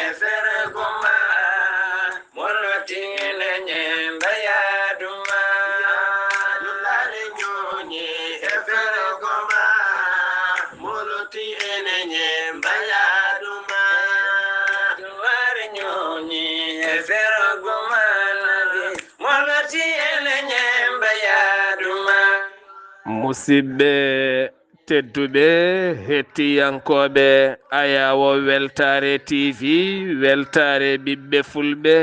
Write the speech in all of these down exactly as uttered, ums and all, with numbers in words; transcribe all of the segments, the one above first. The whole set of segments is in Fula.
E fergo ma, moloti ene ñemba yaaduma. Dullare ñooñi e fergo ma, moloti ene ñemba yaaduma. Dullare ñooñi e fergo ma, moloti ene ñemba yaaduma. Musidɓe tedduɓe, hettiyankooɓe Ayaawo Weltaare T V, weltaare ɓiɓɓe fulɓe,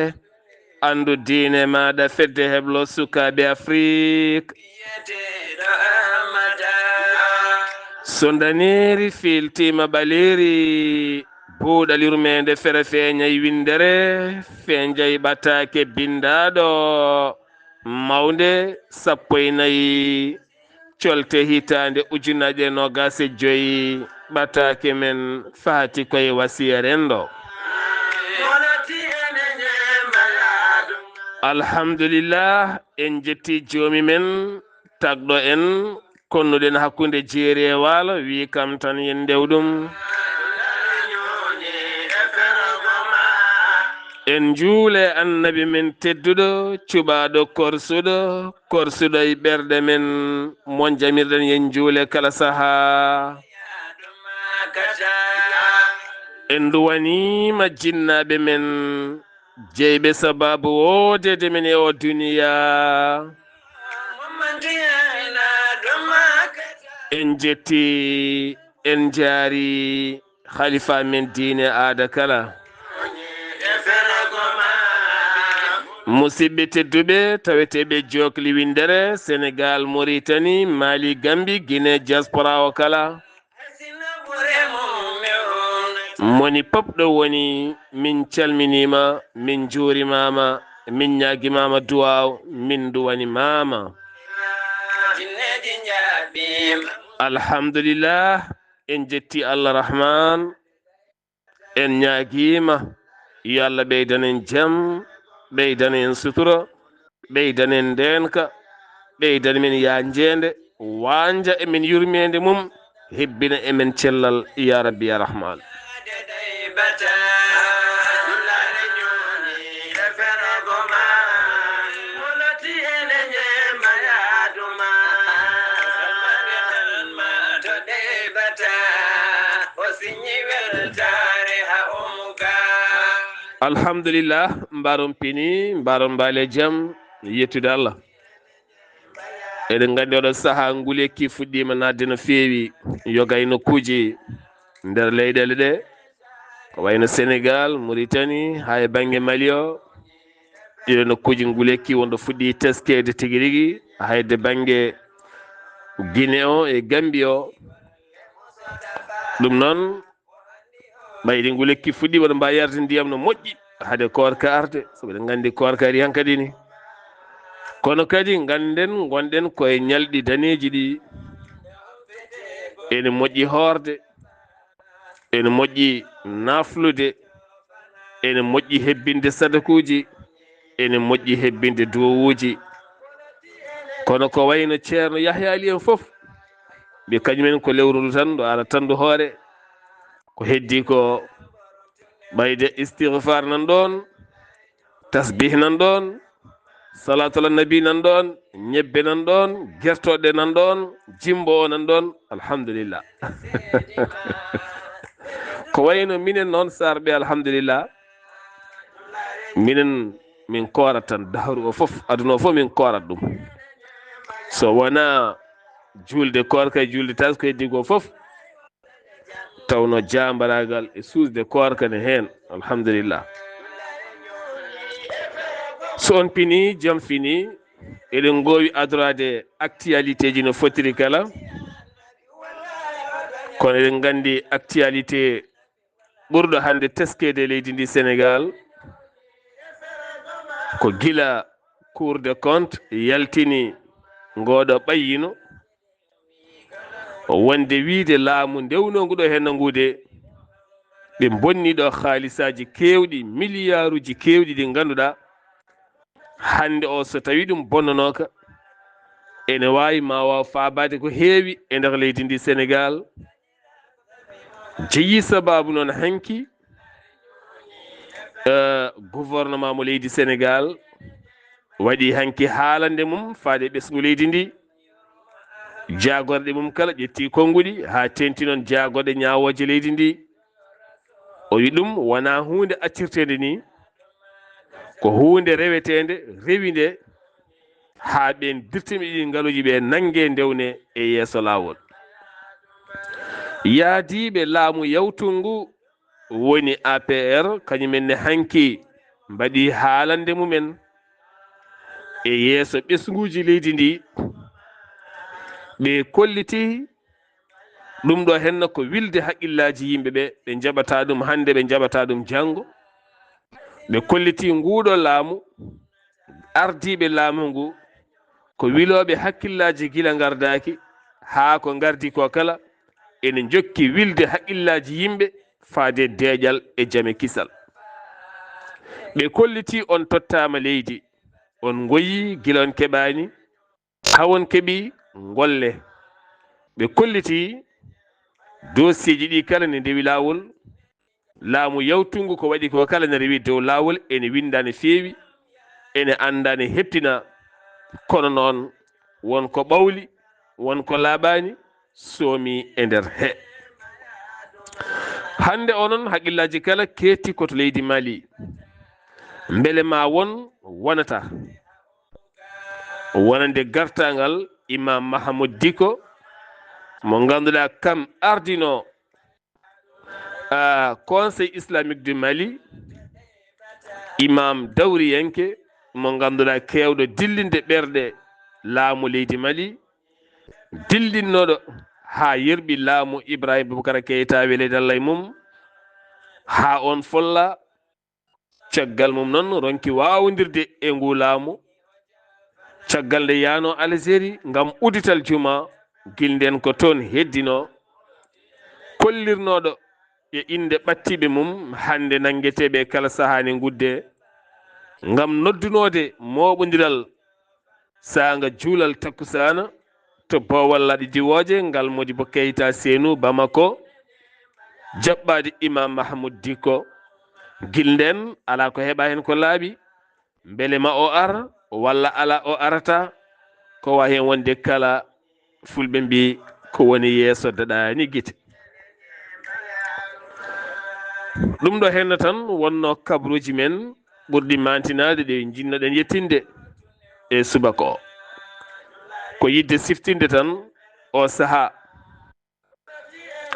anndu diine maaɗa, fedde heblo sukaaɓe Afrik. So ndaneeri fiiltiima ɓaleeri, buuɗal yurmeende fere feeñay winndere, feeñay ɓataake binndaaɗo. Mawnde sappo e nayi colte hitaande ujunaaje noogaas e joy, ɓataake men faati koye wasiya renndo. Alhamdulillah, en jetti joomi men, tagɗo en, konnuɗen hakkunde jeeri e waalo, wi kam tan yen ndew ɗum. En njuule annabi men tedduɗo, cuɓaaɗo korsuɗo, korsuɗo e ɓerɗe men, mon jamirɗen yen njuule kala sahaa. En nduwaniima jinnaaɓe men, jeyɓe sabaabu woodeede men e o duniya. En jetti, en njaari halifa men diine aada kala. Musidɓe tedduɓe, taweteeɓe jokli winndere, Senegal, Mauritanie, Mali, Gambie, Guinée, diaspora o kala. Moni pop ɗo woni, min calminiima, min njuurimaama, min ñaagimaama duwaaw, min nduwanimaama. Alhamdulillah, en jetti Allah Rahman, en ñaagiima yo Allah ɓeydan en jam, ɓeydan en sutura, ɓeydan en ndeenka, ɓeydan men yaanjeende, waanja e men yurmeende mum, hebbina e men cellal, ya Rabbi, ya Rahman. Alhamdulillah, mbaron pini, mbaron mbaale jam, yettude Allah. Eɗen nganndi oɗo sahaa nguleyki fuɗɗiima naatde no feewi, yoga e nokkuuji nder leyɗeele ɗe, ko wayno Senegal, Mauritanie, haa e bannge Mali o. Ɗiɗo nokkuuji nguleyki wonɗo fuɗɗi teskeede tigi rigi, hayde bannge Guinée o e Gambie o. Ɗum noon, ɓayri nguleyki fuɗɗi, woɗo mbawi yarde ndiyam no moƴƴi, hade koorka arde, sabu eɗen nganndi koorka ari hankadi ni. Kono kadi ngannden, ngonɗen koye ñalɗi daneeji ɗi. Ene moƴƴi hoorde, ene moƴƴi naflude, ene moƴƴi hebbinde sadakuuji, ene moƴƴi hebbinde duwowuuji. Kono ko wayno Ceerno Yahya Ali en fof, ɓe kañumen ko lewru ndu tan, ɗo ara tan ndu hoore. Ko heddi ko ɓayde istigfaar nan ɗoon, tasbih nan ɗoon, salaatul annabi nan ɗoon, ñebbe nan ɗoon, gertooɗe nan ɗoon, jimbo o nan ɗoon. Alhamdulillah. Ko wayno minen noon, Sarɓe, alhamdulillah, minen min koorat tan dahru o fof, aduna o fof min koorat ɗum. So wonaa juulde koorka e juulde taas, ko heddi ko fof, tawno jaambaraagal e suusde koorka ne heen, alhamdulillah. So on pini, jam fini, eɗen ngoowi adoraade actualité ji no fotiri kala. Kono eɗen nganndi actualité ɓurɗo hannde teskeede e leydi ndi Senegal, ko gila Cour des comptes yaltini ngooɗo ɓayyino, wonde wiide laamu ndewnoo ngu ɗo heen nguude, ɓe mbonni ɗo haalisaaji keewɗi, miliyaaruuji keewɗi ɗi ngannduɗaa, hannde o so tawii ɗum bonnonooka, ene waawi ma waaw faabaade ko heewi e nder leydi ndi Senegal. Jeyi sabaabu noon hanki Eh, gouvernement mo leydi Sénégal waɗi hanki haalande mum faade ɓesngu leydi ndi. Jaagorɗe mum kala ƴetti konnguɗi haa teŋti noon jaagorɗe ñaawooje leydi ndi. O wi ɗum wonaa huunde accirteende ni, ko huunde reweteende, rewi nde haa ɓeen dirtiniiɓe ɗii ngaluuji ɓe nannge ndewne e yeeso laawol. Yaadiiɓe laamu yawtungu woni A P R, kañum en ne hanki mbaɗi haalande mumen e yeeso ɓesnguuji leydi ndi. Ɓe kolliti ɗum ɗo henna ko wilde haqqillaaji yimɓe ɓe, ɓe njaɓata ɗum hannde, ɓe njaɓata ɗum janngo. Ɓe kolliti nguuɗo laamu, ardiiɓe laamu ngu, ko wilooɓe hakkillaaji gila ngardaaki, haa ko ngardi ko kala, ene njokki wilde haqqillaaji yimɓe faade deeƴal e jame kisal. Ɓe kolliti on tottaama leydi, on ngoyi gila on keɓaani, haa on keɓi ngolle. Ɓe kolliti dossier ji ɗi kala ne ndewi laawol. Laamu yawtungu ko waɗi ko kala ne rewi dow laawol, ene winnda ne feewi, ene annda ne heptina. Kono noon, won ko ɓawli, won ko laaɓaani, soomi e nder he. Hannde o noon, haqqillaaji kala keetti ko to leydi Mali. Mbele ma won wonata wonande gartaangal Imam Mahamoud Dicko, mo ngannduɗaa kam ardino, ah, Conseil Islamique du Mali, imam dawriyanke, mo ngannduɗaa keewɗo dillinde ɓerɗe laamu leydi Mali, dillinnooɗo haa yerɓi laamu Ibrahim Boubacar Keita, weleede Allah e mum, haa on folla. Caggal mum noon, ronki waawondirde e ngu laamu. Caggal nde yaano Algérie ngam uddital juma, gila ndeen ko toon heddino. Kollirnooɗo e innde ɓattiiɓe mum, hannde nanngeteeɓe kala sahaa ne ngudde, ngam noddunoode mooɓondiral saanga juulal takkusaana to Boowal Laaɗe Diwooje, ngal Modibo Keita Seynou, Bamako, jaɓɓaade Imam Mahamoud Dicko. Gila ndeen, alaa ko heɓa heen ko laaɓi. Mbele ma o ar, walla alaa o arata? Ko waawi heen wonde kala, Fulɓe mbii, ko woni yeeso daɗaani gite. Ɗum ɗo henna tan wonno kabruuji men ɓurɗi maantinaade ɗi njinnoɗen yettinde e subaka o. Ko yiɗde siftinde tan o sahaa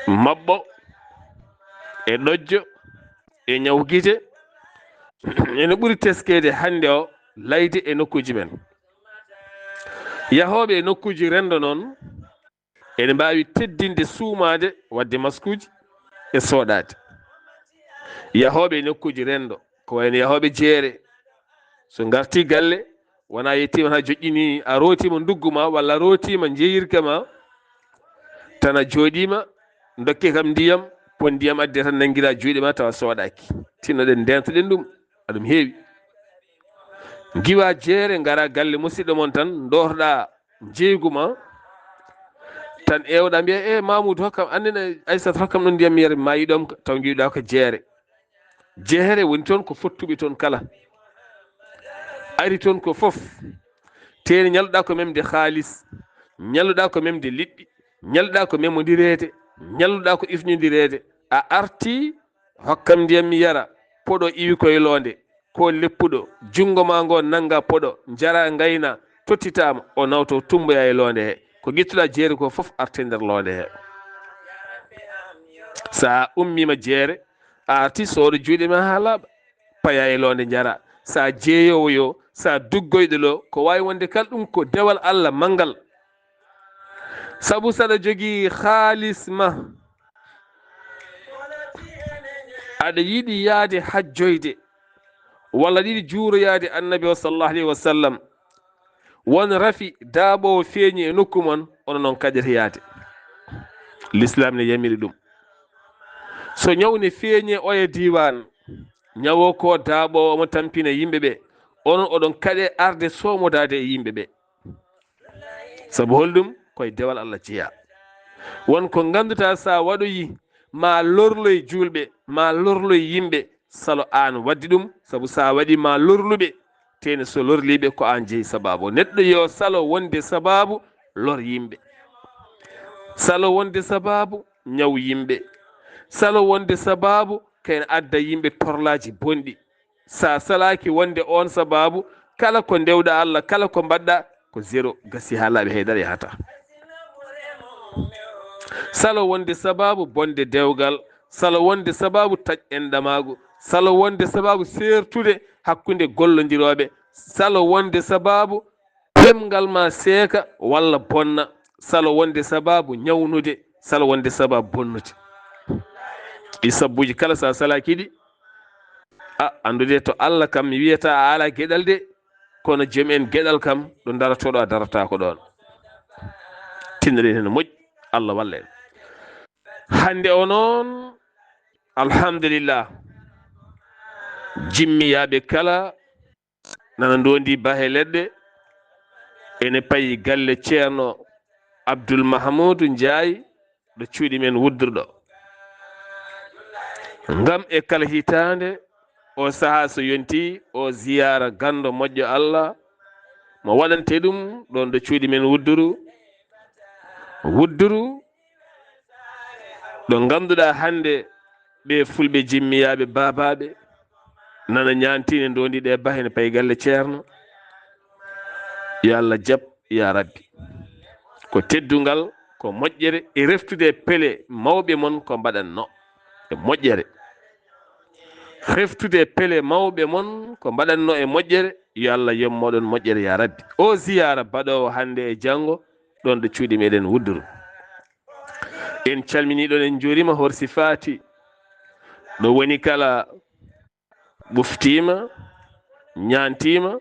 maɓɓo e ɗojjo e ñaw gite ene ɓuri teskeede hannde o layde e nokkuuji men. Yahooɓe e nokkuuji renndo noon ene mbaawi teddinde suumaade waɗde maskuuji e soɗaade. Yahooɓe e nokkuuji renndo, ko wayno yahooɓe jeere, so ngarti galle, wona yettiima haa joƴƴini, a rootiima nduggu ma walla a rootiima njeyirka ma, tan a jooɗiima, ndokke kam ndiyam, pon ndiyam adde tan nanngira juuɗe ma tawa soɗaaki. Tinnoɗen ndeentoɗen ɗum, aɗum heewi. Ngiwa jeere, ngara galle musiɗɗo mon tan, ndootoɗa njeygu ma, tan ewɗa mbiya, "E Mamoudou, hokkam, annene Aissata, hokkam ɗon ndiyam mi yara." Maayi ɗom, taw ngiwɗa ko jeere. Jeere woni toon ko fottuɓe toon kala. Ari toon ko fof. Teeni ñalluɗa ko memde haalis, ñalluɗa ko memde liɗɗi, ñalluɗa ko memondireede, ñalluɗa ko ifñondireede. A arti, hokkam ndiyam mi yara. Poɗo iwi koye loonde, ko leppuɗo, junngo ma ngo nannga poɗo, njara ngayna, tottitaama, o nawto tumboya e loonde he. Ko ƴettuɗa jeere ko fof arte nder loonde he. Sa ummiima jeere, a arti, soodo juuɗe ma haa laaɓa, paya e loonde njara. Sa jeeyoowo yo, sa duggoyɗo lo, ko waawi wonde kala ɗum ko dewal Allah manngal. Sabu saɗa jogii haalis ma, aɗa yiɗi yahde hajjoyde, walla aɗa yiɗi juuroyaade Annabi o sallallahu alayhi wa sallam, won rafi daaɓoowo feeñi e nokku mon, onon noon kaƴete yahde. Lislaam ne yamiri ɗum. So ñaw ne feeñi e oya diiwaan, ñawo ko daaɓoowo omo tampina yimɓe ɓe, onon oɗon kaɗe arde soomodaade e yimɓe ɓe. Sabu holɗum? Koye dewal Allah jeyaa. Won ko ngannduɗaa, sa waɗoyi, ma lorloy juulɓe, ma lorloy yimɓe, salo aan waɗi ɗum, sabu so a waɗi ma lorluɓe, tene so lorliiɓe ko aan jeyi sabaabu. Neɗɗo yo salo wonde sabaabu lor yimɓe. Salo wonde sabaabu ñaw yimɓe. Salo wonde sabaabu kayna adda yimɓe torlaaji bonɗi. Sa salaaki wonde on sabaabu, kala ko ndewɗa Allah, kala ko mbaɗɗa, ko zéro, gasi haa laaɓi, haydara yahata. Salo wonde sabaabu bonde dewgal, salo wonde sabaabu taƴ enɗamaagu, salo wonde sabaabu seertude hakkunde gollondirooɓe, salo wonde sabaabu ɗemngal ma seeka walla bonna, salo wonde sabaabu ñawnude, salo wonde sabaabu bonnude. Ɗi sabbuuji kala, sa salaaki ɗi, a, anndude to Allah kam, mi wiyata a alaa geɗal de, kono joom en geɗal kam, ɗo daratoɗo a darataako ɗoon. Tinnoɗen heen moƴƴi, Allah walla en. Hannde o noon, alhamdulillah, jimmiyaaɓe kala nana ndoondi bahe leɗɗe, ene payi galle Ceerno Abdul Mahamuudu Njaay, ɗo cuuɗi men wuddurɗo. Ngam e kala hitaande, o sahaa so yonti, o ziyaara ganndo moƴƴo Allah, mo waɗante ɗum ɗoon ɗo cuuɗi men wudduru. Wudduru, ɗo ngannduɗaa hannde ɓe fulɓe jimmiyaaɓe baabaaɓe, nana ñaantine ndoondi ɗe bahe ne payi galle Ceerno. Yo Allah jaɓ, ya Rabbi. Ko teddungal, ko moƴƴere e reftude pele mawɓe mon ko mbaɗanno e moƴƴere. Reftude pele mawɓe mon ko mbaɗanno e moƴƴere, yo Allah yommo ɗon moƴƴere, ya Rabbi. O ziyaara baɗoowo hannde e janngo, ɗoon ɗo cuuɗi meɗen wudduru. En calminii ɗon, en njuuriima, horsi faati. Ɗo woni kala ɓuftiima, ñaantiima,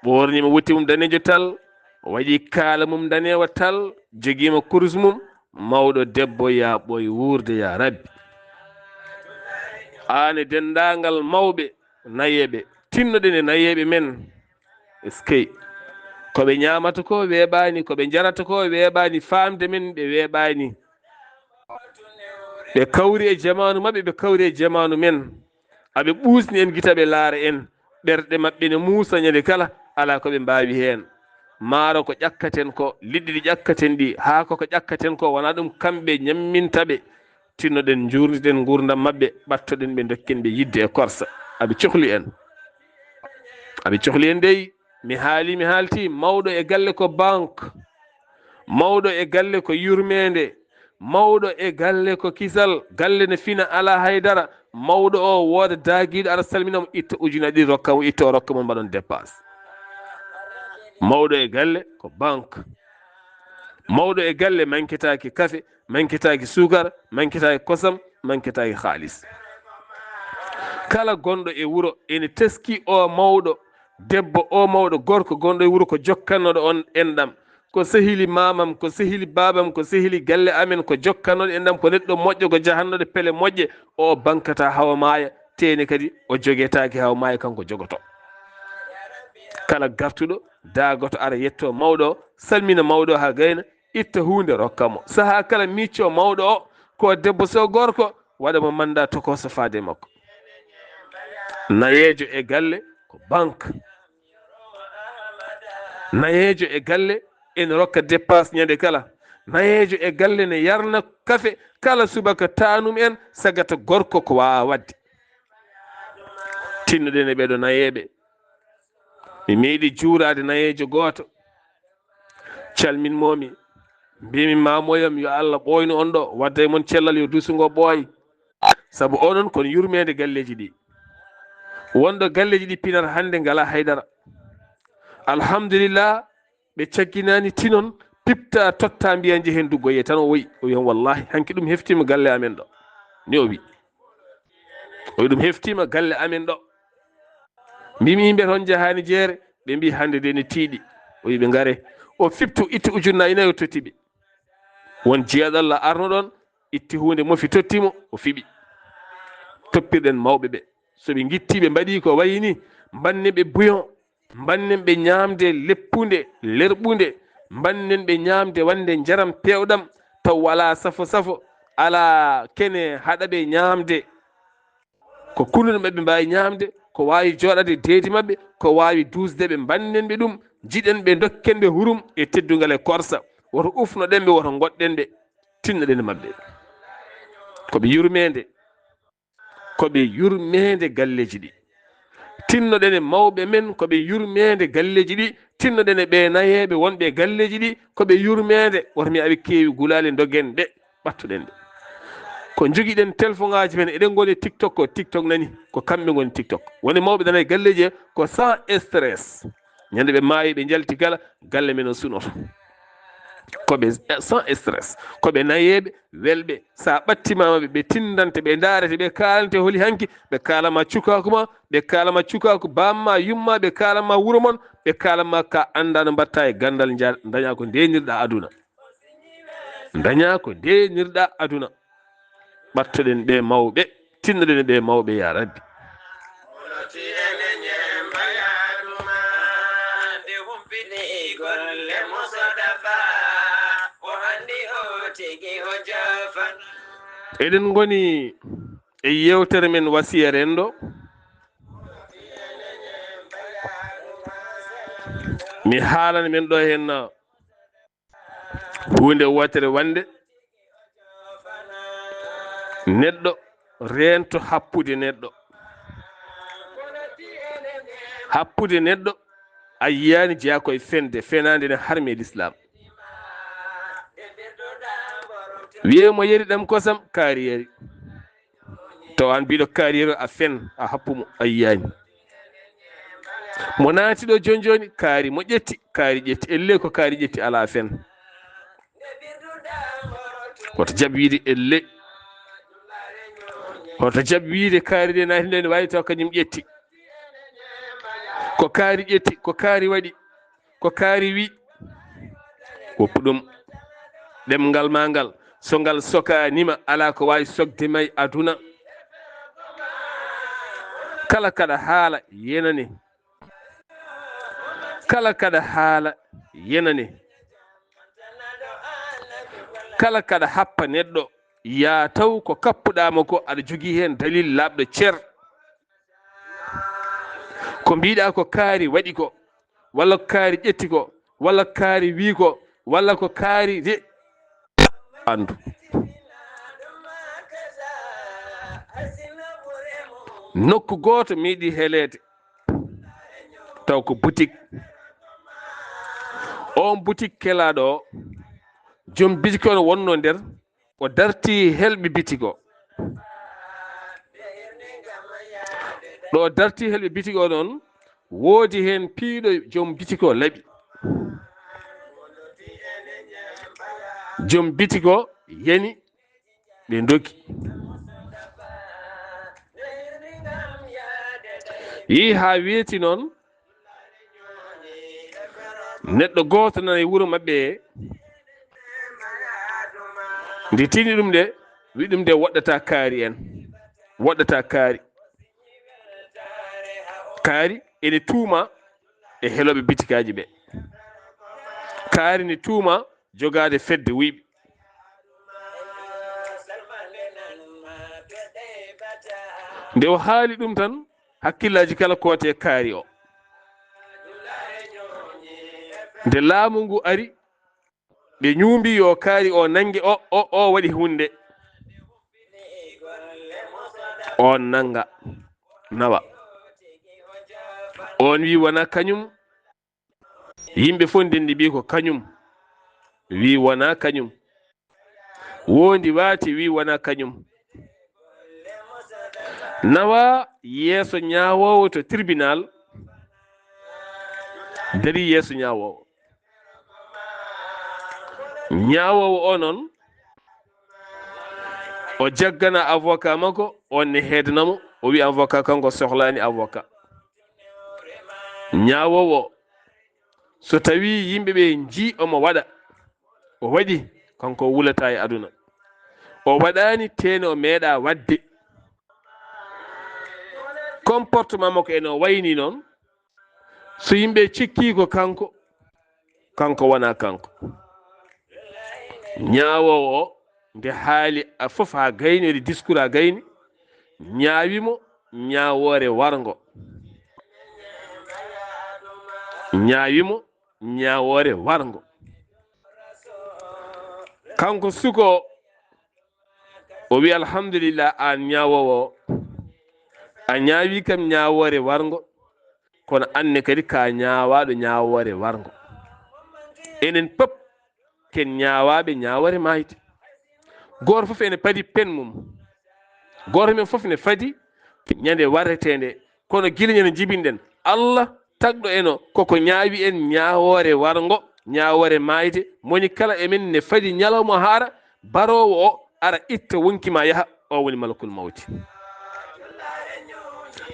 ɓoorniima wutte mum daneejo tal, waɗi kaala mum ndaneewa tal, jogiima kurus mum, mawɗo debbo, yaa ɓooy wuurde, yaa Rabbi. Aan e denndaangal mawɓe nayeeɓe, tinnoɗen e nayeeɓe men. Eskey. Ko ɓe ñaamata ko weeɓaani, ko ɓe njarata ko weeɓaani, faamde men ɓe weeɓaani. Ɓe kawri e jamaanu maɓɓe, ɓe kawri e jamaanu men. Aɓe ɓuusni en gite, ɓe laara en. Ɓerɗe maɓɓe ne muusa ñande kala, alaa ko ɓe mbaawi heen. Maaro ko ƴakkaten ko, liɗɗi ɗi ƴakkaten ɗi, haako ko ƴakkaten ko, wonaa ɗum kamɓe ñamminta ɓe. Tinnoɗen, njuurniten nguurndam maɓɓe, ɓattoɗen ɓe, ndokken ɓe yiɗde e korsa. Aɓe cohli en. Aɓe cohli en dey. Mi haali, mi haalti, mawɗo e galle ko banque, mawɗo e galle ko yurmeende, mawɗo e galle ko kisal, galle ne fina alaa haydara, mawɗo o wooda daagiiɗo ara salmina mo, itta ujunaaji ɗiɗi rokka mo, itta o rokka mo, mbaɗon dépasse. Mawɗo e galle ko banque. Mawɗo e galle manketaaki kafe, manketaaki suukar, manketaaki kosam, manketaaki haalis. Kala gonɗo e wuro ene teski o mawɗo debbo, o mawɗo gorko gonɗo e wuro ko jokkannooɗo on enɗam. Ko sehili maamam, ko sehili baabam, ko sehili galle amen, ko jokkannooɗo enɗam, ko neɗɗo moƴƴo, ko jahannooɗo pele moƴƴe, o bankata hawa maaya, teene kadi o jogetaake hawa maaya, kanko jogoto. Kala gartuɗo, daagoto ara yetto mawɗo o, salmina mawɗo o haa gayna, itta huunde rokka mo. Sahaa kala micco mawɗo o, ko debbo so gorko, waɗa mo mannda tokooso faade makko. Nayeejo e galle ko banque. Nayeejo e galle ene rokka dépasse ñande kala. Nayeejo e galle ne yarna kafe kala subaka, taanum en sagata gorko ko waawa waɗde. Tinnoɗen e ɓeeɗo nayeeɓe. Mi meeɗi juuraade nayeejo gooto. Calmin moomi. Mbimi maamoyam yo Allah ɓooynu on ɗo, wadda e mon cellal, yo duusu ngo ɓooy. Sabu onon kon yurmeende galleeji ɗi. Wonɗo galleeji ɗi pinata hannde ngalaa haydara. Alhamdulillah, ɓe cagginaani tinon, pipta, totta, mbiya nje heen duggoye tan o woyi. O wiyan wallahi, hanki ɗum heftiima galle amen ɗo. Ni o wi. O wi ɗum heftiima galle amen ɗo. Mbimi yimɓe toon njahaani jeere, ɓe mbi hannde de ne tiiɗi. O wi ɓe ngare. O fiptu itti ujunna e nayi o totti ɓe. Won jeyaɗo Allah arno ɗoon, itti huunde mofi totti mo, o fiɓi. Toppirɗen mawɓe ɓe. So ɓe ngitti ɓe mbaɗi ko wayi ni, mbannen ɓe buyon, mbannen ɓe ñaamde leppunde, lerɓunde, mbannen ɓe ñaamde wonde njaram peewɗam, taw alaa safo safo, alaa kene haɗa ɓe ñaamde. Ko kunnuɗe maɓɓe mbaawi ñaamde, ko waawi jooɗaade deedi maɓɓe, ko waawi duusde ɓe mbannen ɓe ɗum, jiɗen ɓe ndokken ɓe hurum e teddungal e korsa. Woto ufnoɗen ɓe, woto ngoɗɗen ɓe, tinnoɗen e maɓɓe. Ko ɓe yurmeende, ko ɓe yurmeende galleeji ɗi. Tinnoɗen e mawɓe men, ko ɓe yurmeende galleeji ɗi. Tinnoɗen e ɓe nayeeɓe wonɓe e galleeji ɗi, ko ɓe yurmeende. Woto mi awi keewi gulaali, ndogen ɓe, ɓattoɗen ɓe. Ko njogiɗen telefoŋaaji men, eɗen ngoni TikTok ko, TikTok nani, ko kamɓe ngoni TikTok. Woni mawɓe nana e galleeji he, ko sans stress. Ñande ɓe maayi, ɓe njalti kala, galle men o sunoto. Ko ɓe sans stress. Ko ɓe nayeeɓe, welɓe. Sa ɓattimaama ɓe, ɓe tindante, ɓe ndaarete, ɓe kaalante holi hanki, ɓe kaalama cukaaku ma, ɓe kaalama cukaaku bamma, yumma, ɓe kaalama wuro mon, ɓe kaalama ka annda no mbatta e gandal nja-, daña ko ndenirɗa aduna. Daña ko ndenirɗa aduna. Ɓattoɗen ɓe mawɓe, tinnoɗen ɓe mawɓe, ya Rabbi. Eɗen ngoni e yewtere men Wasiya Renndo. Mi haalana men ɗo heen huunde wootere wonde neɗɗo reento happude neɗɗo. Happude neɗɗo a yiyaani jeyaa ko e fende, fenaande ne harmi e Lislaam. Wiyee mo yari ɗam kosam, kaari yari. Taw aan biɗo kaari yari, a fen, a happu mo, a yiyaani. Mo naati ɗo jooni jooni, kaari mo ƴetti, kaari ƴetti. Elle ko kaari ƴetti, alaa fen. Hoto jaɓ wiide elle. Hoto jaɓ wiide kaari de naati nde ne waawi taw kañum ƴetti. Ko kaari ƴetti, ko kaari waɗi, ko kaari wi. Woppu ɗum. Ɗemngal ma ngal, so ngal sokaanima, alaa ko waawi sokde ma e aduna. Kala kaɗa haala, yenane. Kala kaɗa haala, yenane. Kala kaɗa happa neɗɗo, yaa taw ko kappuɗaa mo ko, aɗa jogii heen dalil laaɓɗo cer. Ko mbiɗa ko kaari waɗi ko, walla ko kaari ƴetti ko, walla ko kaari wi ko, walla ko kaari de-, anndu. Nokku gooto mi yiɗi heleede, taw ko boutique. On boutique kelaaɗo o, joom boutique on wonno nder, o darti helɓe boutique o. Ɗo darti helɓe boutique o noon, woodi heen piiɗo joom boutique o laɓi. Joom boutique o yani, ɓe ndogi. Yehi haa weeti noon, neɗɗo gooto nana e wuro maɓɓe he, nde tini ɗum nde, wi ɗum nde woɗɗata kaari en. Woɗɗata kaari. Kaari ene tuuma e helooɓe bitikaaji ɓe. Kaari ne tuuma jogaade fedde wuyɓe. Nde o haali ɗum tan, hakkillaaji kala kooti e kaari o. Nde laamu ngu ari, ɓe ñuumbi yo kaari o nannge o, o, o waɗi huunde. On nannga, nawa. On wi wona kañum. Yimɓe fof ndenndi mbi ko kañum. Wi wona kañum. Wondi waati wi wona kañum. Nawa yeeso ñaawoowo to tribunal, dari yeeso ñaawoowo. Ñaawoowo o noon, o jaggana avocat makko, on ne heedana mo, o wi avocat kanko sohlaani avocat. Ñaawoowo, so tawi yimɓe ɓe nji omo waɗa, o waɗi, kanko o wulata e aduna. O waɗaani, teene o meeɗa waɗde. Comportement makko ene o wayni noon, so yimɓe cikki ko kanko, kanko wona kanko. Ñaawoowo o, nde haali a fof haa gayni, waɗi discours haa gayni, ñaawi mo, ñaawoore warngo. Ñaawi mo ñaawoore warngo. Kanko suko o, o wi, "Alhamdulillah, aan ñaawoowo o, a ñaawi kam ñaawoore warngo, kono aan ne kadi ka ñaawaaɗo ñaawoore warngo." Enen pop ken ñaawaaɓe ñaawoore maayde. Gooto fof ene padi pen mum. Gooto men fof ne fadi ñande warretee nde. Kono gila ñande njibinɗen, Allah tagɗo en o, koko ñaawi en ñaawoore warngo, ñaawoore maayde. Moni kala e men ne fadi ñalawma haara, baroowo o ara itta wonki ma yaha, o woni malakul mawti.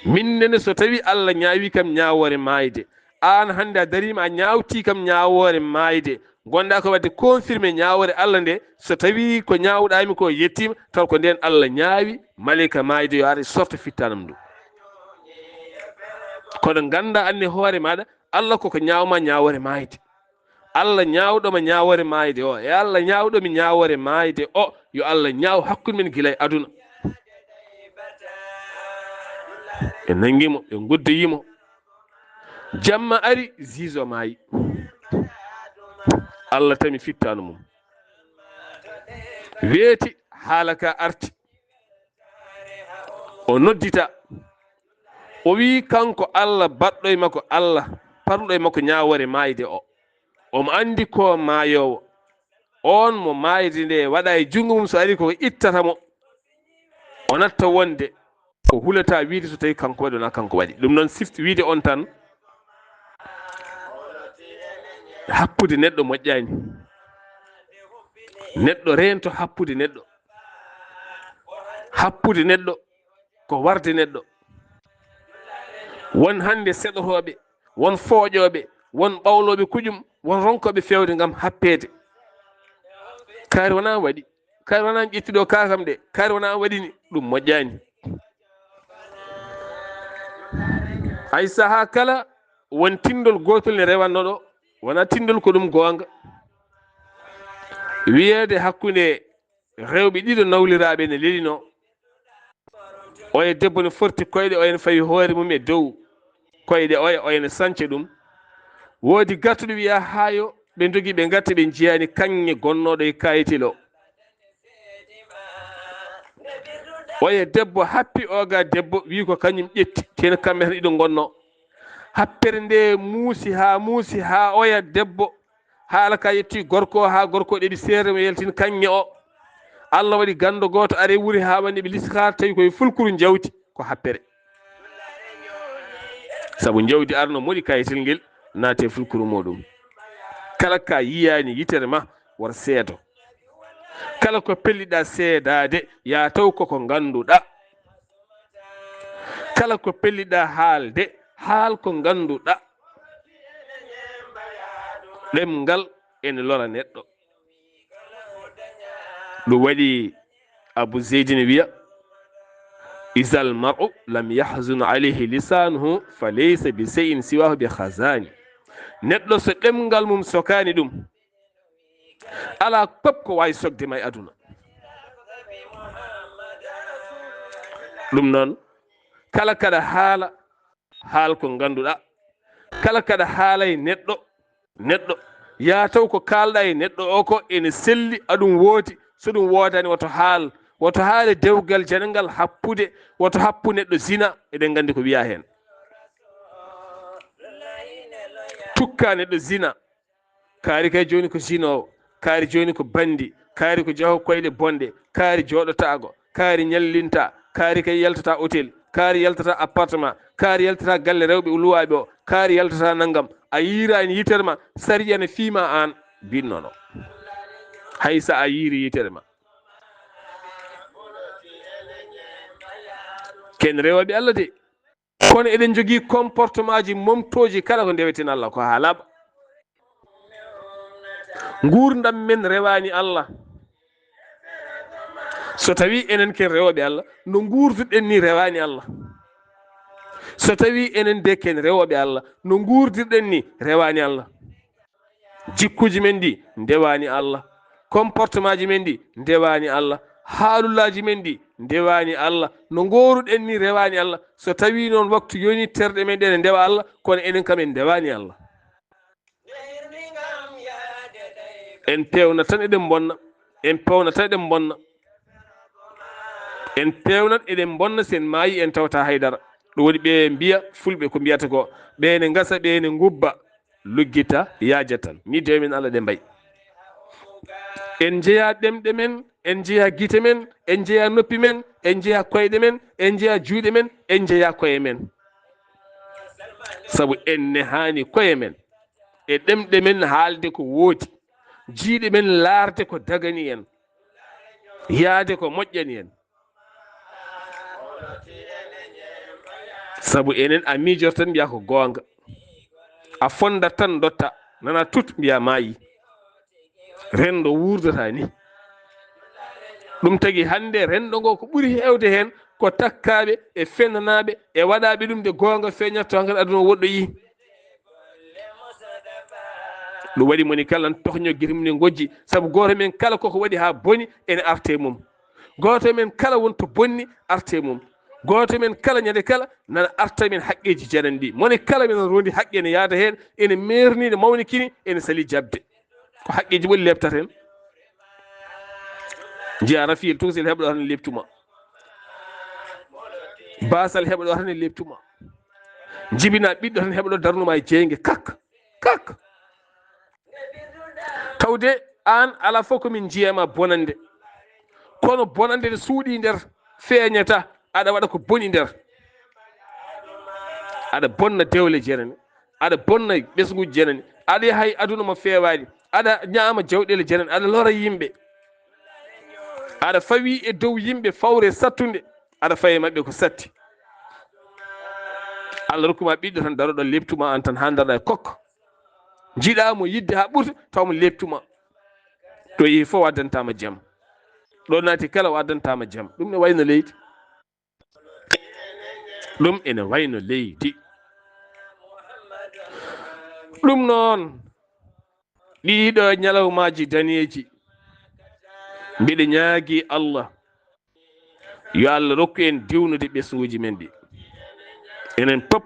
Min nene, so tawi Allah ñaawi kam ñaawoore maayde, aan hannde a dariima a ñaawti kam ñaawoore maayde, ngonɗaa ko waɗde confirmé ñaawoore Allah nde, so tawi ko ñaawɗaami ko yettiima, taw ko ndeen Allah ñaawi maleyka maayde yo ar sorto fittanam ndu. Kono nganndaa aan ne hoore maaɗa, Allah koko ñaawma ñaawoore maayde. Allah ñaawɗoma ñaawoore maayde o, e Allah ñaawɗomi ñaawoore maayde o, yo Allah ñaaw hakkunde men gila e aduna. Ɓe nanngi mo, ɓe nguddoyi mo. Jamma ari, Zizo maayi. Allah tami fittaandu mum. Weeti, haala ka arti. O noddita. O wi kanko Allah baɗɗo e makko, Allah parluɗo e makko ñaawoore maayde o. Omo anndi ko maayoowo. On mo maayde nde waɗa e junngo mum, so ari ko ittata mo. O natta wonde ko hulata wiide so tawi kanko waɗi, wona kanko waɗi. Ɗum noon sifti wiide on tan, happude neɗɗo moƴƴaani. Neɗɗo reento happude neɗɗo. Happude neɗɗo ko warde neɗɗo. Won hannde seɗotooɓe, won fooƴooɓe, won ɓawlooɓe kuƴum, won ronkooɓe feewde ngam happeede. Kaari wonaa waɗi, kaari wonaa ƴetti ɗo kaakam de, kaari wonaa waɗini, ɗum moƴƴaani. Hay sahaa kala won tinndol gootol ne rewanno ɗo, wonaa tinndol ko ɗum goonga. Wiyeede hakkunde rewɓe ɗiɗo nawliraaɓe ne lelinoo. Oya debbo ne forti koyɗe, oya ne fawi hoore mum e dow koyɗe oya, oya ne sanca ɗum. Woodi gartuɗo wiya haayo, ɓe ndogi ɓe ngatta ɓe njiyaani kaŋŋe gonnooɗo e kayitel o. Oya debbo happi oga debbo, wi ko kañum ƴetti, teno kamɓe tan ɗiɗo ngonno. Happere nde muusi haa muusi, haa oya debbo, haala ka yetti gorko o, haa gorko ɗeɓi seere mo yaltin kaŋŋe o. Allah waɗi ganndo gooto are wuri haa woni ɓe listikaar, tawi koye fulkuru njawti ko happere. Sabu njawdi arno moɗi kayitel ngel naate fulkuru muɗum. Kala ka yiyaani yitere ma, war seedo. Kala ko pelliɗa seedaade, ya taw koko ngannduɗa. Kala ko pelliɗa haalde, haal ko ngannduɗa. Ɗemngal ene lora neɗɗo. Ɗum waɗi Abu Zeydin wiya, "Izal mar'u lam yahzun alayhi lisanuhu, fa laysa bi shay'in siwahu bi khazani." Neɗɗo so ɗemngal mum sokaani ɗum, alaa pop ko waawi sokde ma e aduna. Ɗum noon, kala kaɗa haala, haal ko ngannduɗa. Kala kaɗa haala e neɗɗo, neɗɗo, yaa taw ko kaalɗa e neɗɗo o ko ene selli, aɗum woodi. So ɗum woodani, woto haal, woto haale dewgal janangal happude, woto happu neɗɗo zina, eɗen nganndi ko wiya heen. Tukka neɗɗo zina, kaari kay jooni ko sinoowo, kaari jooni ko banndi, kaari ko jahoowo koyɗe bonɗe, kaari jooɗotaago, kaari ñallinta, kaari kay yaltata hôtel, kaari yaltata appartement, kaari yaltata galle rewɓe luwaaɓe o, kaari yaltata nanngam. A yiiraani yitere ma, sariya ne fiima aan, binnono. Hay so a yiiri yitere ma. Ken rewooɓe Allah de. Kono eɗen njogii comportement ji momtooji kala ko ndeweten Allah ko haa laaɓa. Nguurndam men rewaani Allah. So tawii enen ken rewooɓe Allah, no nguurduɗen ni rewaani Allah. So tawii enen de ken rewooɓe Allah, no nguurdirɗen ni rewaani Allah. Jikkuuji men ɗi ndewaani Allah. Comportement ji men ɗi ndewaani Allah. haalullaaji men ɗi ndewaani Allah, no ngooruɗen ni rewaani Allah. So tawii noon waktu yonii, terɗe men ɗe ne ndewa Allah, kono enen kam en ndewaani Allah. En peewna tan eɗen mbonna, en peewna tan eɗen mbonna, en peewnat eɗen mbonna, sen maayi en tawta haydara. Ɗum woni ɓe mbiya, fulɓe ko mbiyata ko, ɓe ne ngasa, ɓe ne ngubba, luggita, yaaja tan. Ni dewe men Allah ɗe mbayi. En njeya ɗemɗe men, en njeya gite men, en njeya noppi men, en njeya koyɗe men, en njeya juuɗe men, en njeya koye men. Sabu en nehaani koye men. E ɗemɗe men haalde ko woodi, jiiɗe men laarde ko dagani en, yaade ko moƴƴani en. Sabu enen a miijortan mbiya ko goonga, a fondat tan dotta, nana tut mbiya maayi. Renndo wuurdata ni. Ɗum tagi hannde renndo ngo ko ɓuri heewde heen ko takkaaɓe e fenanaaɓe e waɗaaɓe ɗum nde goonga feeñata to hankadi aduna o woɗɗoyi. Ɗum waɗi moni kala n toxño gite mum e ngojji, sabu gooto men kala koko waɗi haa boni ene arte mum. Gooto men kala won to bonni arte mum. Gooto men kala ñande kala nana arta men haqqeeji janani ɗi. Moni kala men rondi haqqe ene yaada heen, ene meerni, ene mawnikini, ene sali jaɓde. Ko haqqeeji ɓoli leɓtata en. Njiya rafiyel tokosel heɓa ɗo tan leɓtuma. Basal heɓa ɗo tan leɓtuma. Jibina ɓiɗɗo tan heɓa ɗo darnuma e jeynge. Kak, kak. Tawde aan alaa fof ko min njiya ma bonande. Kono bonande nde suuɗi nder feeñata, aɗa waɗa ko boni nder. Aɗa bonna dewle janani, aɗa bonna ɓesnguuji janani, aɗa yaha e aduna mo feewaani, aɗa ñaama jawɗeele janani, aɗa lora yimɓe. Aɗa fawi e dow yimɓe fawre sattunde, aɗa fawi e maɓɓe ko satti. Allah rokkuma ɓiɗɗo tan daroɗo leɓtuma aan tan haa darɗa e kokko. Njiɗa mo yidde haa ɓurta, taw mo leɓtuma. Ɗo yehi fof o addantama jam. Ɗo naati kala o addantama jam. Ɗum ne wayno leydi. Ɗum ene wayno leydi. Ɗum noon, ɗiɗo ñalawmaaji daneeji, mbiɗa ñaagi Allah, yo Allah rokku en diwnude ɓesnguuji men ɗi. Enen pop,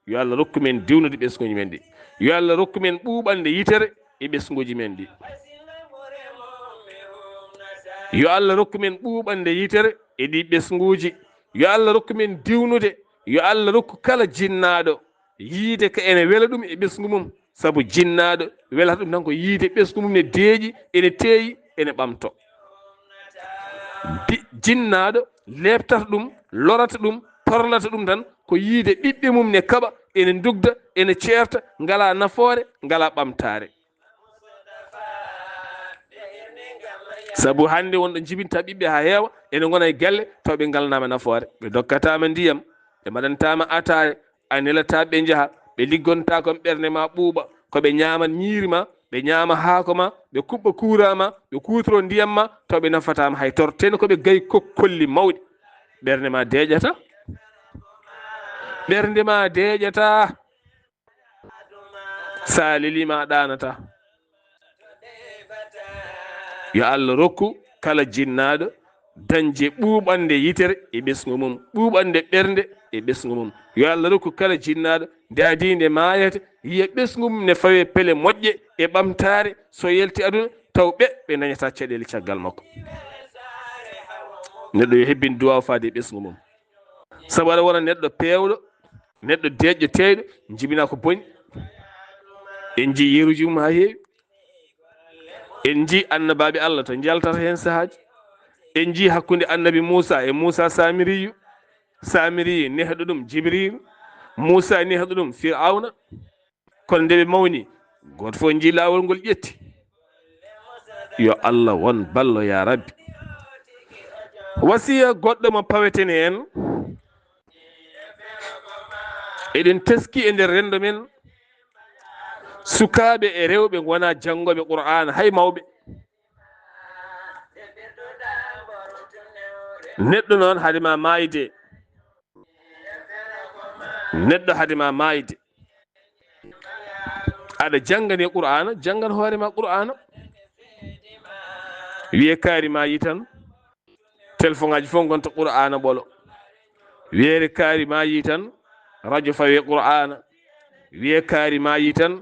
yo Allah rokku men diwnude ɓesnguuji men ɗi. Yo Allah rokku men ɓuuɓande yitere e ɓesnguuji men ɗi. Yo Allah rokku men ɓuuɓande yitere e ɗi ɓesnguuji. Yo Allah rokku men diwnude. Yo Allah rokku kala jinnaaɗo yiide ka ene wela ɗum e ɓesngu mum. Sabu jinnaaɗo welata ɗum tan ko yiide ɓesngu mum ne deeƴi, ene teeyi, ene ɓamto. Bi-, jinnaaɗo leɓtata ɗum, lorata ɗum, torlata ɗum tan ko yiide ɓiɓɓe mum ne kaɓa, ene ndugda, ene ceerta, ngala nafoore, ngala ɓamtaare. Sabu hannde wonɗo jibinta ɓiɓɓe haa heewa, ene ngona e galle, taw ɓe ngalnaama nafoore. Ɓe dokkataama ndiyam, ɓe mbaɗantaama ataaya, a nelataa ɓe njaha, ɓe liggontaa kon ɓernde ma ɓuuɓa, ko ɓe ñaaman ñiiri ma, ɓe ñaama haako ma, ɓe kuɓɓa kuuraa ma, ɓe kuutoro ndiyam ma, taw ɓe nafataama hay tor. Teno ko ɓe gayi kokkolli mawɗi. Ɓernde ma deeƴata. Ɓernde ma deeƴata. Sa lelima a ɗaanata. Yo Allah rokku kala jinnaaɗo dañde ɓuuɓande yitere e ɓesngu mum, ɓuuɓande ɓernde e ɓesngu mum. Yo Allah rokku kala jinnaaɗo nde adii nde maayata, yiya ɓesngu mum ne fawe pele moƴƴe e ɓamtaare, so yalti aduna, taw ɓe, ɓe dañata caɗeele caggal makko. Neɗɗo yo hebbin duwaaw faade e ɓesngu mum. Sabu aɗa wona neɗɗo peewɗo, neɗɗo deeƴɗo teeyɗo, jibina ko boni. En njii yeruuji mum haa heewi. En njii annabaaɓe Allah to njaltata heen sahaaji. En njii hakkunde annabi Muusa e Muusa Saamiriyu. Saamiriyu nehɗo ɗum Jibriilu. Muusa nehɗo ɗum Fir'awna. Kono nde ɓe mawni, gooto fof njii laawol ngol ƴetti. Yo Allah won ballo, yaa Rabbi. Wasiya goɗɗo mo paweten heen. Eɗen teski e nder renndo men, sukaaɓe e rewɓe ngonaa janngooɓe Qur'aana, hay mawɓe. Neɗɗo noon, hade ma maayde, neɗɗo hade ma maayde, aɗa janngani Qur'aana, janngan hoore ma Qur'aana. Wiye kaari ma yi tan, Telefoŋaaji fof ngonta Qur'aana ɓolo. Wiyeede kaari maayi tan, rajo fawee Qur'aana. Wiyee kaari maayi tan,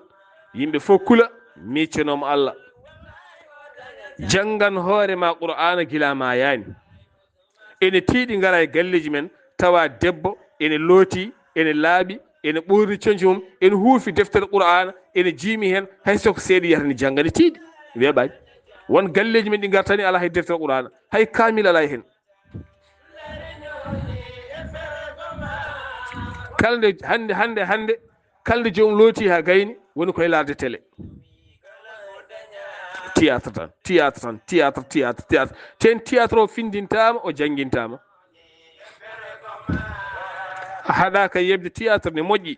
yimɓe fof kula, miiccanooma Allah. Janngan hoore ma Qur'aana gila maayaani. Ene tiiɗi ngara e galleeji men, tawa debbo ene looti, ene laaɓi, ene ɓoorni coñci mum, ene huufi deftere Qur'aana, ene jiimi heen, hay so ko seeɗa yiyata ne jannga, ne tiiɗi. Weeɓaani. Won galleeji men ɗi ngartani alaa hay deftere Qur'aana, hay kaamil alaa heen. Kala nde hannde, hannde, hannde, kala nde joomum looti haa gayni, woni koye laarde télé. Théâtre tan, théâtre tan, théâtre, théâtre, théâtre. Teen théâtre o findintaama, o janngintaama. A haɗaaka yeɓde théâtre ne moƴƴi.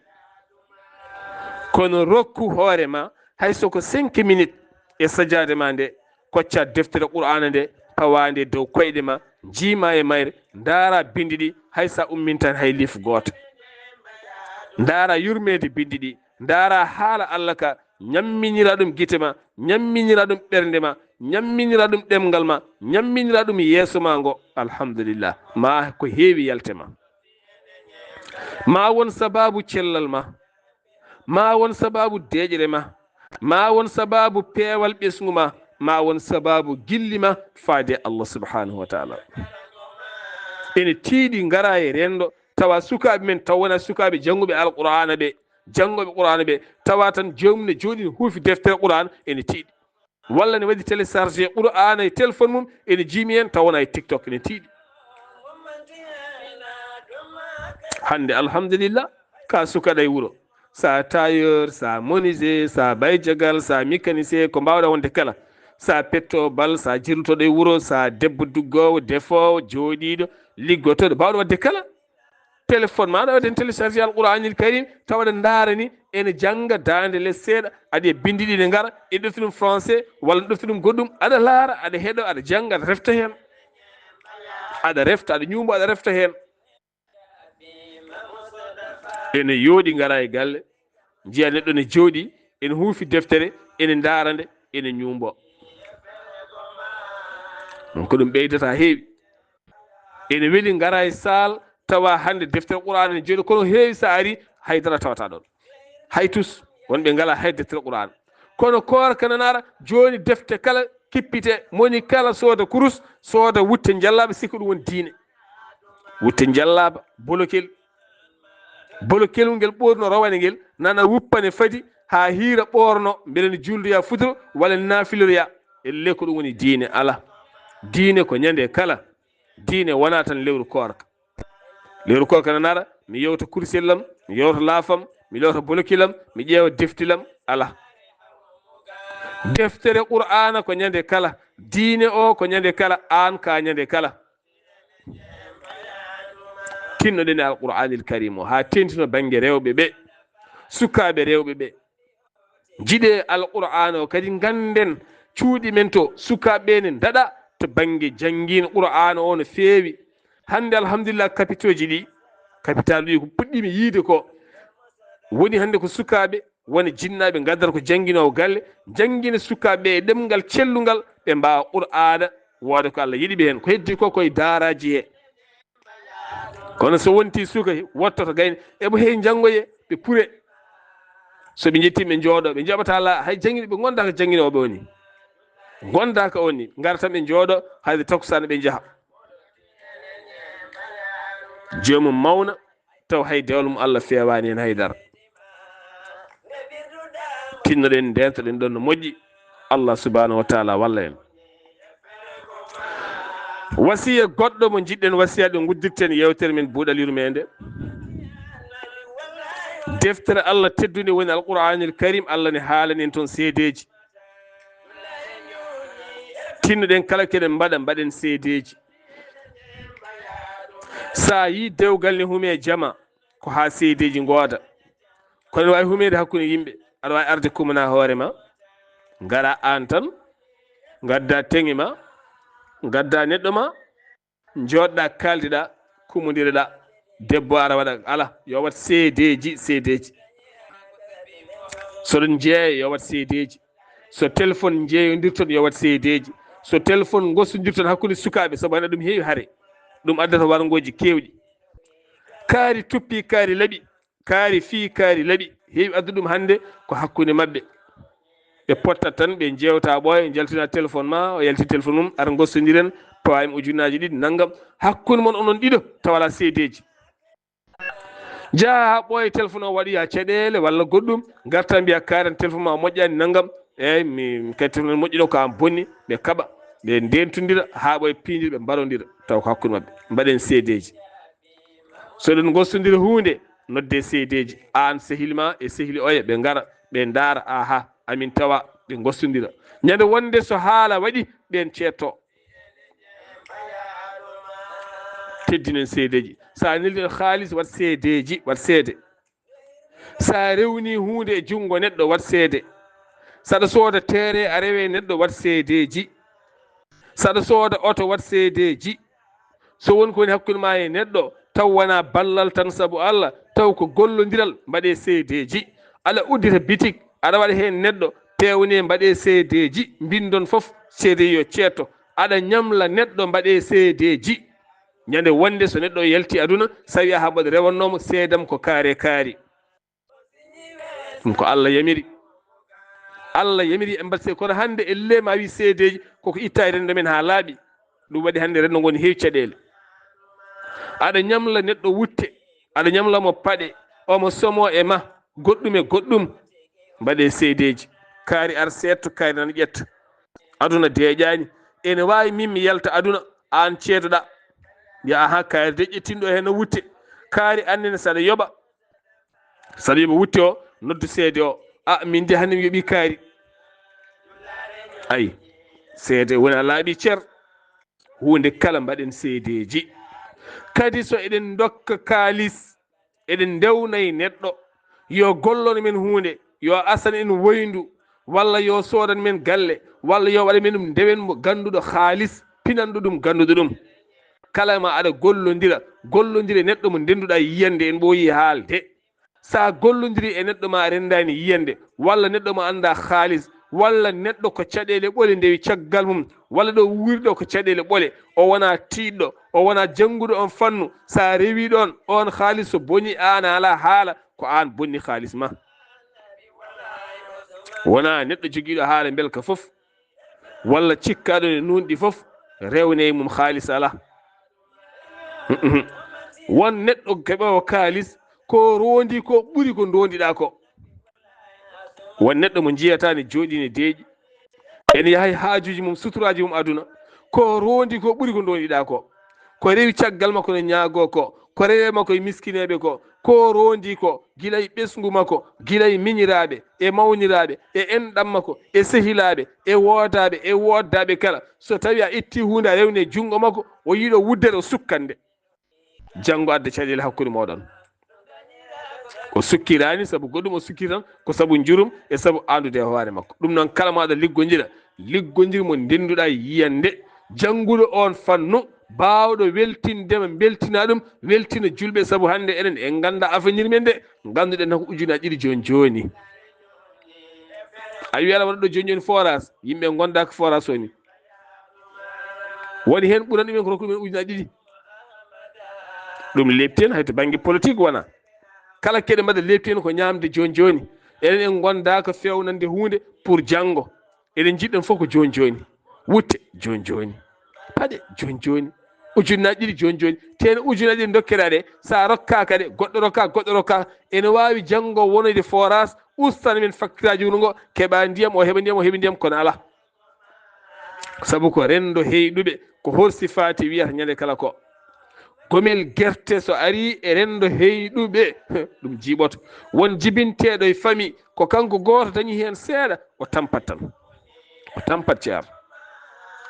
Kono rokku hoore ma, hay so ko cinq minutes e sajaade ma nde, kocca deftere Qur'aana nde, pawaande dow koyɗe ma, jiima e mayre, ndaara binndi ɗi, hay sa ummintan hay liif gooto. Ndaara yurmeede binndi ɗi, ndaara haala Allah ka, ñamminira ɗum gite ma, ñamminira ɗum ɓernde ma, ñamminira ɗum ɗemngal ma, ñamminira ɗum yeeso ma ngo. Alhamdulillah. Ma ko heewi yalte ma. Ma won sababu cellal ma. Ma won sababu deeƴre ma. Ma won sababu peewal ɓesngu ma. Ma won sababu gilli ma faade Allah subhanahu wa ta'ala. Ene tiiɗi ngara e renndo, tawa sukaaɓe men, taw wona sukaaɓe jannguɓe Alqur'aana ɓe, janngooɓe Qur'aana ɓe, tawa tan joomum ne jooɗi ne huufi deftere Qur'aana, ene tiiɗi. Walla ne waɗi téléchargé Qur'aana e téléphone mum, ene jiimi heen, taw wona e TikTok, ene tiiɗi. Hannde, alhamdulillah, ka sukaɗa e wuro. Sa tailleur, sa menuisier, sa bayjagal, sa mécanicien, ko mbawɗa wonde kala. Sa petto bal, sa jirlutoɗo e wuro, sa debbo duggoowo, defoowo, jooɗiiɗo, liggotoɗo, mbawɗa waɗde kala. Téléphone ma, aɗa waɗa heen téléchargé Alqur'anil Karim, tawa aɗa ndaarani, ene jannga daande les seeɗa, aɗa yiya binndi ɗi ne ngara, e ɗofti ɗum français, walla ɗofti ɗum goɗɗum, aɗa laara, aɗa heɗo, aɗa jannga, aɗa refta heen. Aɗa refta, aɗa ñuumbo, aɗa refta heen. Ene yooɗi ngara e galle, njiya neɗɗo ne jooɗi, ene huufi deftere, ene ndaara nde, ene ñuumbo. Ɗum ko ɗum ɓeydata heewi. Ene weli ngara e saal, tawa hannde deftere Qur'aana ne jooɗi, kono heewi sa ari, haydara tawata ɗon. Hay tus, wonɓe ngala hay deftere Qur'aana. Kono koorka nanaara, jooni defte kala kippite, moni kala sooda kurus, sooda wutte njallaaɓe, sikka ɗum woni diine. Wutte njallaaɓe, bolokel. Bolokel ngel ɓoorno rawane ngel, nana wuppane fadi, haa hiira ɓoorno, mbele ne juuldoya futuro, walla ne naafiloroya. Elle ko ɗum woni diine, ala. Diine ko ñande kala. Diine wona tan lewru koorka. Lewru koorka nanaara, mi yewta kursellam, mi yewta laafam, mi lewta bolokilam, mi ƴeewa deftilam, ala. Deftere Qur'aana ko ñande kala, diine o ko ñande kala, aan ka ñande kala. Tinnoɗen e Alqur'anil Karim o, haa tentino bannge rewɓe ɓe, sukaaɓe rewɓe ɓe. Njiɗe Alqur'aana o, kadi ngannden cuuɗi men to sukaaɓe ɓe ne ndaɗa to bannge janngin Qur'aana o no feewi. Hannde, alhamdulillah, kapitooji ɗi, kapitaaluuji ko puɗɗiimi yiide ko, woni hannde ko sukaaɓe, woni jinnaaɓe, ngaddata ko jannginoowo galle, janngina sukaaɓe ɓe e ɗemngal cellungal, ɓe mbaawa Qur'aana, wooda ko Allah yiɗi ɓe heen. Ko heddi ko, koye daaraaji he. Kono so wonti suka wottoto gayni, eɓe heewi njanngoye, ɓe pure. So ɓe njetti, ɓe njooɗo, ɓe njaɓata la, hay janngi-, ɓe ngonda ko jannginooɓe woni. Ngonda ko woni, ngara tan ɓe njooɗo, hayde takkusaan ɓe njaha. Joomum mawna, taw hay dewal mum Allah feewaani heen haydara. Tinnoɗen, ndeentoɗen ɗon no moƴƴi. Allah subhanahu wa taala walla en. Wasiya goɗɗo mo njiɗɗen wasiya, ɗo nguddirten yewtere men buuɗal yurmeende. Deftere Allah teddunde woni Alqur'anil Karim, Allah ne haalani en toon seedeeji. Tinnoɗen kala keɗen mbaɗa, mbaɗen seedeeji. Sa yi dewgal ne hume jama, ko haa seedeeji ngooda. Kono ne waawi humeede hakkunde yimɓe. Aɗa waawi arde kumana hoore ma, ngara aan tan, ngadda teŋe ma, ngadda neɗɗo ma, njooɗɗa, kaaldiɗa, kumondireɗa. Debbo ara waɗa, ala, yo waɗ seedeeji, seedeeji. So ɗon jeeye, yo waɗ seedeeji. So téléphone njeeyondirton, yo waɗ seedeeji. So téléphone ngosondirton hakkunde sukaaɓe, sabu hannde ɗum heewi hare. Ɗum addata warngooji keewɗi. Kaari tuppi, kaari laɓi, kaari fii, kaari laɓi. Heewi addu ɗum hannde ko hakkunde maɓɓe. Ɓe pottat tan, ɓe njeewta ɓooya, njaltina téléphone ma, o yalti téléphone mum, ara ngostondiren, pawa en ujunnaaji ɗiɗi, nanngam. Hakkunde mon onon ɗiɗo, tawa alaa seedeeji. Njaha haa ɓooya téléphone o waɗoya caɗeele walla goɗɗum, ngarta mbiya kaari an téléphone ma o moƴƴaani nanngam. Eeyi, mi, mi kadi téléphone moƴƴuɗo ko an bonni, ɓe kaɓa, ɓe ndentondira haa ɓooya piindira, ɓe mbarondira, tawa ko hakkunde maɓɓe. Mbaɗen seedeeji. So eɗen ngostondira huunde, nodde seedeeji. Aan sehil ma e sehil oya, ɓe ngara, ɓe ndaara, aha, amin tawa, ɓe ngostondira. Ñande wonde so haala waɗi, ɓeen ceetto. Teddinen seedeeji. So a neldi haalis, waɗ seedeeji, waɗ seede. So a rewni huunde e junngo neɗɗo, waɗ seede. So aɗa sooda teere, a rewe neɗɗo, waɗ seedeeji. So aɗa sooda oto, waɗ seedeeji. So won ko woni hakkunde ma e neɗɗo, taw wonaa ballal tan sabu Allah, taw ko gollondiral, mbaɗee seedeeji. Aɗa uddita bitik, aɗa waɗa heen neɗɗo, peewne, mbaɗee seedeeji, mbinndon fof, seede yo ceetto. Aɗa ñamla neɗɗo, mbaɗee seedeeji. Ñande wonde so neɗɗo yalti aduna, so tawi Ahamadu rewannoo mo, seedam ko kaari e kaari. Ɗum ko Allah yamiri. Allah yamiri en mbaɗ se-, kono hannde elle ma wi seedeeji koko itta e renndo men haa laaɓi. Ɗum waɗi hannde renndo ngo ne heewi caɗeele. Aɗa ñamla neɗɗo wutte, aɗa ñamla mo paɗe, omo somo e ma, goɗɗum e goɗɗum. Mbaɗee seedeeji. Kaari ar seetto, kaari nana ƴetta. Aduna deeƴaani. Ene waawi min mi yalta aduna, aan ceedoɗaa. Mbiya, aha, kaari de ƴettinɗo heen no wutte. Kaari annene saɗa yoɓa. Saɗa yoɓa wutte o, noddu seede o. A, min de hannde mi yoɓi kaari. Ayi, seede wona laaɓi cer. Huunde kala mbaɗen seedeeji. Kadi so eɗen ndokka kaalis, eɗen ndewnay neɗɗo, yo gollon men huunde, yo asan en woyndu, walla yo soodan men galle, walla yo waɗa men ɗum, ndewen mo gannduɗo haalis, pinanɗo ɗum, gannduɗo ɗum. Kala ma aɗa gollondira, gollondire neɗɗo mo ndennduɗaa yiyannde, en ɓooyi haalde. So a gollondiri e neɗɗo ma a renndaani yiyannde, walla neɗɗo ma anndaa haalis, walla neɗɗo ko caɗeele ɓole ndewi caggal mum, walla ɗo wuuri ɗo ko caɗeele ɓole, o wonaa tiiɗɗo, o wonaa jannguɗo on fannu, so a rewii ɗoon, oon haalis so bonii aan a alaa haala, ko aan bonni haalis ma. Wonaa neɗɗo jogiiɗo haala mbelka fof, walla cikkaaɗo ne nuunɗi fof, rewne e mum haalis alaa. Won neɗɗo keɓoowo kaalis, ko roondi ko ɓuri ko ndondiɗaa ko. Won neɗɗo mo njiyataa ne jooɗii ne deeƴi, ene yaha e haajuuji mum, suturaaji mum aduna, ko roondi ko ɓuri ko ndondiɗaa ko. Ko rewi caggal makko no ñaagoo ko, ko rewe makko e miskineeɓe ko, ko roondi ko, gila e ɓesngu makko, gila e miñiraaɓe, e mawniraaɓe, e enɗam makko, e sehilaaɓe, e woodaaɓe, e wooddaaɓe kala. So tawii a ittii huunde a rewni e junngo makko, o yiɗo wuddere, o sukkan nde. Janngo adda caɗeele hakkunde mooɗon. O sukkiraani sabu goɗɗum, o sukkiri tan ko sabu njurum e sabu anndude e hoore makko. Ɗum noon, kala mo aɗa liggondira, liggondir mo ndennduɗaa yiyannde. Jannguɗo oon fannu, baawɗo weltindema, mbeltina ɗum, weltina julɓe, sabu hannde enen en nganndaa avenir men de, ngannduɗen tan ko ujunnaaji ɗiɗi jooni jooni. A wiyi aɗa waɗa ɗo jooni jooni forage, yimɓe ngondaa ko forage woni. Woni heen ɓuran ɗumen ko rokkuɗo men ujunnaaji ɗiɗi. Ɗum leepti en, hay to bannge politique wona. Kala keɗe mbaɗa leepti en ko ñaamde jooni jooni. Enen en ngondaa ko feewnande huunde pour janngo. Eɗen njiɗɗen fof ko jooni jooni. Wutte jooni jooni. Paɗe jooni jooni. Ujunnaaji ɗiɗi jooni jooni. Teene ujunnaaji ɗiɗi ndokkeɗaa ɗe, so a rokkaaka ɗe, goɗɗo rokkaa, goɗɗo rokkaa. Ene waawi janngo wonoyde forage, ustana men facture aji wuro ngo, keɓa ndiyam, o heɓa ndiyam, o heɓa ndiyam, kono alaa. Sabu ko renndo heyɗuɓe, ko horsi faati wiyata ñande kala ko. Gomel gerte so arii e renndo heyɗuɓe, ɗum jiiɓoto. Won jibinteeɗo e famille, ko kanko gooto dañi heen seeɗa, o tampat tan. O tampat, ceer.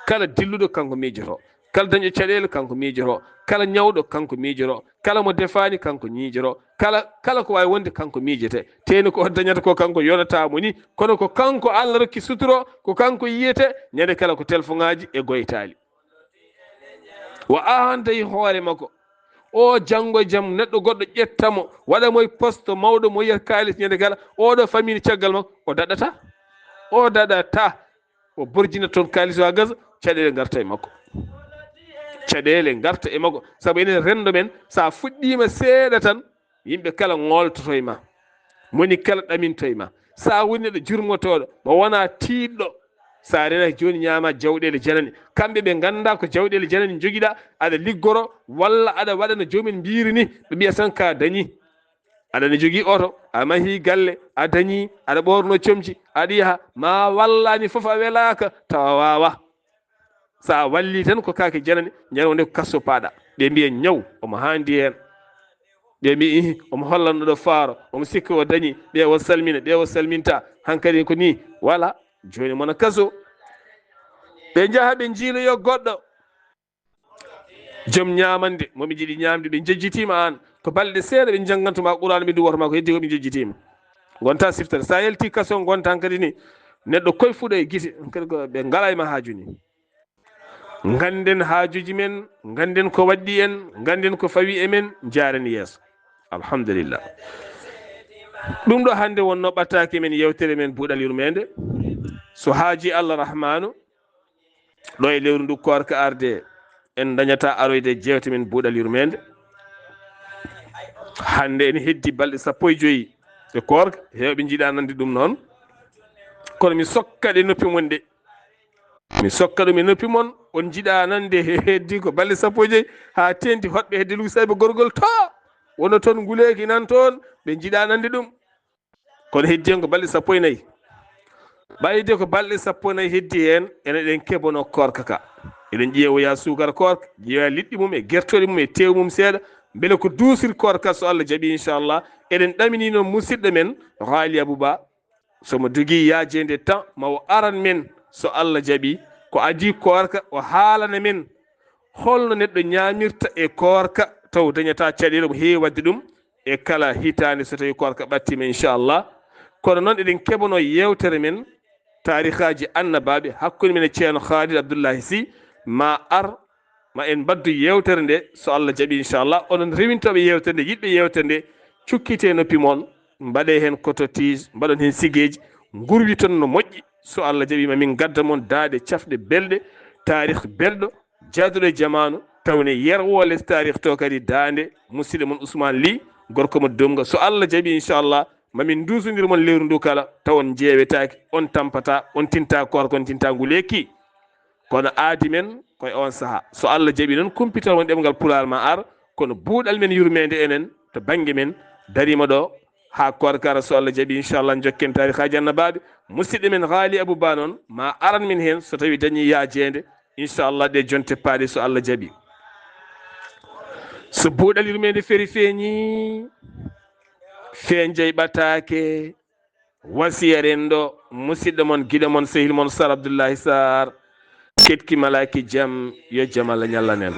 Kala dilluɗo, kanko miijoto. Kala dañɗo caɗeele, kanko miijoto. Kala ñawɗo, kanko miijoto. Kala mo defaani, kanko miijoto. Kala, kala ko waawi wonde, kanko miijete. Teeni ko o dañata ko, kanko yonata mo ni. Kono ko kanko Allah rokki suturo, ko kanko yiyete, ñande kala ko telfoŋaaji e goytaali. Wa aan tawi hoore makko. O janngo e jam, neɗɗo goɗɗo ƴetta mo, waɗa mo e poste mawɗo, mo yiyata kaalis ñande kala. Oɗo famille caggal makko, o daɗata. O daɗata. O borjina toon kaalis o haa gasa, caɗeele ngarta e makko. caɗeele ngarta e makko, sabu enen renndo men, so a fuɗɗiima seeɗa tan, yimɓe kala ngooltoto e ma, moni kala ɗaminto e ma. So a woni neɗɗo jurmotooɗo, mo wonaa tiiɗɗo, so a renaki jooni ñaama jawɗeele janani. Kamɓe ɓe nganndaa ko jawɗeele janani njogiɗaa, aɗa liggoro walla aɗa waɗa no joomum mbiyiri ni, ɓe mbiya tan ka dañi. Aɗa ne jogii oto, a mahii galle, a dañii, aɗa ɓoornoo comci, aɗa yaha, ma wallani fof a welaaka, tawa waawaa. So a wallii tan ko kaake janani, ñande wonde ko kaso paaɗa. Ɓe mbiya ñaw, omo haandi heen. Ɓe mbiya ihi, omo hollanno ɗo faaro, omo sikka o dañii, ɓe o salmina, ɓe o salminta. Hankadi ko nii, wala, jooni mona kaso. Ɓe njaha ɓe njiiloyo goɗɗo. Joom ñaamande, mo ɓe njiɗi ñaamde, ɓe njejjitiima aan. Ko balɗe seeɗa ɓe njanngantu ma Qur'aana, ɓe nduwata ma ko heddi ko ɓe njejjitiima. Ngonta siftare. So a yalti kaso, ngonta hankadi ni. Neɗɗo koye fuɗa e gite, hankadi ko ɓe ngalaa e ma haaju ni. Ngannden haajuuji men, ngannden ko waɗɗi en, ngannden ko fawi e men, njaaren yeeso. Alhamdulillah. Ɗum ɗo hannde wonnoo ɓataake men, yeewtere men Buuɗal Yurmeende. So haajii Allah Rahmaanu, ɗo e lewru ndu koorka arde, en dañataa aroyde e jeewte men Buuɗal Yurmeende. Hannde ene heddi balɗe sappo e joyi e koorka, heewɓe njiɗaa nande ɗum noon. Kono mi sokkat e noppi mon de. Mi sokka ɗum e noppi mon, on njiɗaa nande he heddi ko balɗe sappo e joyi, haa teeŋti hoɗɓe hedde Luusaɓe gorgol to, wona toon nguleeki nan toon, ɓe njiɗaa nande ɗum. Kono heddi heen ko balɗe sappo e nayi. Ɓayde ko balɗe sappo e nayi heddi heen, enen eɗen keɓanoo koorka ka. Eɗen ƴeewoya suukara koorka, ƴeewoya liɗɗi mum e gertooɗe mum e teewu mum seeɗa, mbele ko duusiri koorka, so Allah jaɓii, inchallah. Eɗen ɗaminii noon musidɗo men, Haali Abou Ba, so mo jogii yaajeende temps, ma o aran men, so Allah jaɓii, ko adii koorka, o haalana men holno neɗɗo ñaamirta e koorka, taw dañataa caɗeele, omo heewi waɗde ɗum e kala hitaande, so tawii koorka ɓattiima, inchallah. Kono noon, eɗen keɓanoo yeewtere men, taarikaaji annabaaɓe, hakkunde men e Ceerno Khalid Abdullahi Sy, ma ar, ma en mbaɗdu yeewtere nde, so Allah jaɓii, inchallah. Onon rewintooɓe yeewtere nde, yiɗɓe yeewtere nde, cukkitee noppi mon, mbaɗee heen coton-tige, mbaɗon heen sigeeji, ngurwiton no moƴƴi. So Allah jaɓii, ma min ngadda mon daaɗe cafɗe belɗe, taarih belɗo, jaaduɗo e jamaanu, tawne yerwoo les taarih to kadi daande musidɗo mon Ousmane Ly, gorko mo Dumga. So Allah jaɓii, inchallah, ma min nduusondir mon lewru ndu kala, taw on njeewetaake, on tampataa, on tintaa koorka, on tintaa nguleeki. Kono aadi men ko e oon sahaa. So Allah jaɓii noon, kumpital won ɗemngal Pulaar ma ar, kono buuɗal men yurmeende enen to bannge men dariima ɗo haa koorka ara, so Allah jaɓii, inchallah, njokken taarikaaji annabaaɓe. Musidɗo men Haali Abou Ba noon, ma aran min heen so tawii dañii yaajeende, inchallah, ɗe jonte paaɗe, so Allah jaɓii. So buuɗal yurmeende feri feeñii, feenjay ɓataake, wasiya renndo, musidɗo mon, giɗo mon, sehil mon, Sar Abdullahi Sar, ketki malaaki jam, yo jam Allah ñallan en.